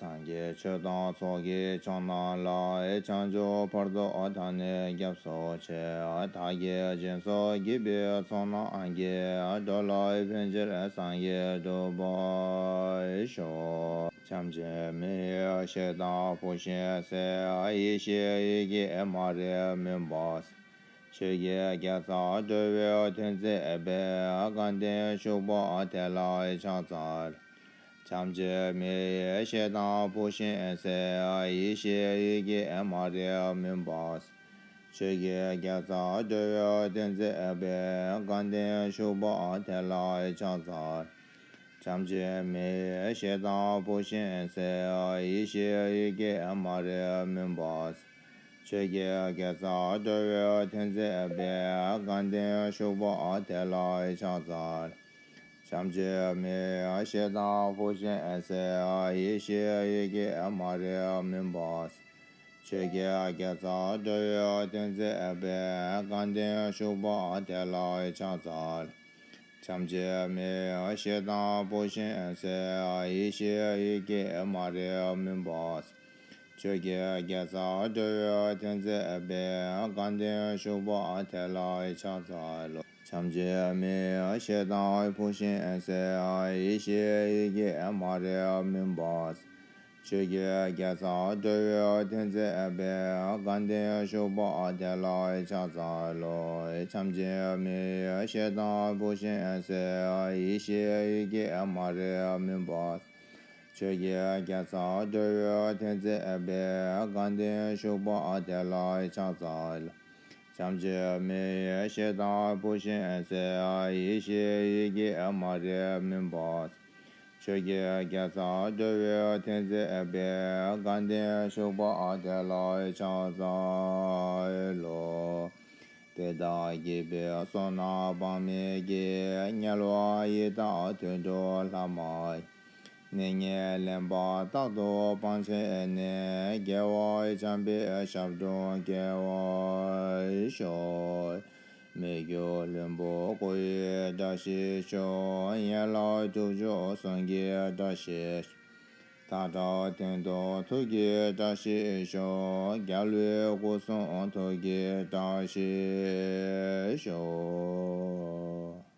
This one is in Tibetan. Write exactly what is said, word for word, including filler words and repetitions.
སངས་རྒྱས་ཆོས་དང་ཚོགས་ཀྱི་མཆོག་རྣམས་ལ། བྱང་ཆུབ་བར་དུ་བདག་ནི་སྐྱབས་སུ་མཆི། བདག་གིས་སྦྱིན་སོགས་བགྱིས་པའི་ཚོགས་རྣམས་ཀྱིས། འགྲོ་ལ་ཕན་ཕྱིར་སངས་རྒྱས་འགྲུབ་པར་ཤོག། བྱམས་ཆེན་མི་ཡི་ཞེ་སྡང་ཕུགས་བཞིན་སེལ། ཡེ་ཤེས་ཡི་གེ་མ་རིག་མུན་པ་སེལ། ཆོས་ཀྱི་རྒྱལ་ཚབ་འགྲོ་བའི་དོན་མཛད་པའི། དགའ་ལྡན་ཤུག་པ་དེ་ལ་ཕྱག་འཚལ། བྱམས་ཆེན་མི་ཡི་ཞེ་སྡང་ཕུགས་བཞིན་སེལ། ཡེ་ཤེས་ཡི་གེ་མ་རིག་མུན་པ་སེལ། ཆོས་ཀྱི་རྒྱལ་ཚབ་འགྲོ་བའི་དོན་མཛད་པའི། དགའ་ལྡན་ཤུག་པ་དེ་ལ་ཕྱག་འཚལ། བྱམས་ཆེན་མི་ཡི་ཞེ་སྡང་ཕུགས་བཞིན་སེལ། ཡེ་ཤེས་ཡི་གེ་མ་རིག་མུན་པ་སེལ། ཆོས་ཀྱི་རྒྱལ་ཚབ་འགྲོ་བའི་དོན་མཛད་པའི། དགའ་ལྡན་ཤུག་པ་དེ་ལ་ཕྱག་འཚལ། བྱམས་ཆེན་མི་ཡི་ཞེ་སྡང་ཕུགས་བཞིན་སེལ། ཡེ་ཤེས་ཡི་གེ་མ་རིག་མུན་པ་སེལ། ཆོས་ཀྱི་རྒྱལ་ཚབ་འགྲོ་བའི་དོན་མཛད་པའི། དགའ་ལྡན་ཤུག་པ་དེ་ལ་ཕྱག་འཚལ། བྱམས་ཆེན་མི་ཡི་ཞེ་སྡང་ཕུགས་བཞིན་སེལ། ཡེ་ཤེས་ཡི་གེ་མ་རིག་མུན་པ་སེལ། ཆོས་ཀྱི་རྒྱལ་ཚབ་འགྲོ་བའི་དོན་མཛད་པའི། དགའ་ལྡན་ཤུག་པ་དེ་ལ་ཕྱག་འཚལ་ལོ། བྱམས་ཆེན་མི་ཡི་ཞེ་སྡང་ཕུགས་བཞིན་སེལ། ཡེ་ཤེས་ཡི་གེ་མ་རིག་མུན་པ་སེལ། ཆོས་ཀྱི་རྒྱལ་ཚབ་འགྲོ་བའི་དོན་མཛད་པའི། དགའ་ལྡན་ཤུག་པ་དེ་ལ་ཕྱག་འཚལ་ལོ། བྱམས་ཆེན་མི་ཡི་ཞེ་སྡང་ཕུགས་བཞིན་སེལ། ཡེ་ཤེས་ཡི་གེ་མ་རིག་མུན་པ་སེལ། ཆོས་ཀྱི་རྒྱལ་ཚབ་འགྲོ་བའི་དོན་མཛད་པའི། དགའ་ལྡན་ཤུག་པ་དེ་ལ་ཕྱག་འཚལ། བྱམས་ཆེན་མི་ཡི་ཞེ་སྡང་ཕུགས་བཞིན་སེལ། ཡེ་ཤེས་ཡི་གེ་མ་རིག་མུན་པ་སེལ། ཆོས་ཀྱི་རྒྱལ་ཚབ་འགྲོ་བའི་དོན་མཛད་པའི། དགའ་ལྡན་ཤུག་པ་དེ་ལ་ཕྱག་འཚལ་ལོ། དེ་དག་བགྱིས་པའི་བསོད་ནམས་དཔག་མེད་ཀྱིས། དམྱལ་བ་ཡི་དྭགས་དུད་འགྲོ་ལྷ་མ་ཡིན། ནད་ངན་ལན་པ་རྟག་ཏུ་སྤང་བྱས་ནས། རྒྱལ་བ་བྱམས་པའི་ཞབས་དྲུང་སྐྱེ་བར་ཤོག། མི་བསྐྱོད་ལྷུན་པོ་སྐུ་ཡི་བཀྲ་ཤིས་ཤོག། ཡན་ལག་དྲུག་ཅུ་གསུང་གི་བཀྲ་ཤིས་ཤོག། མཐའ་དག་དོན་དུ་ཐུགས་ཀྱི་བཀྲ་ཤིས་ཤོག། རྒྱལ་བའི་སྐུ་གསུང་ཐུགས་ཀྱི་བཀྲ་ཤིས་ཤོག།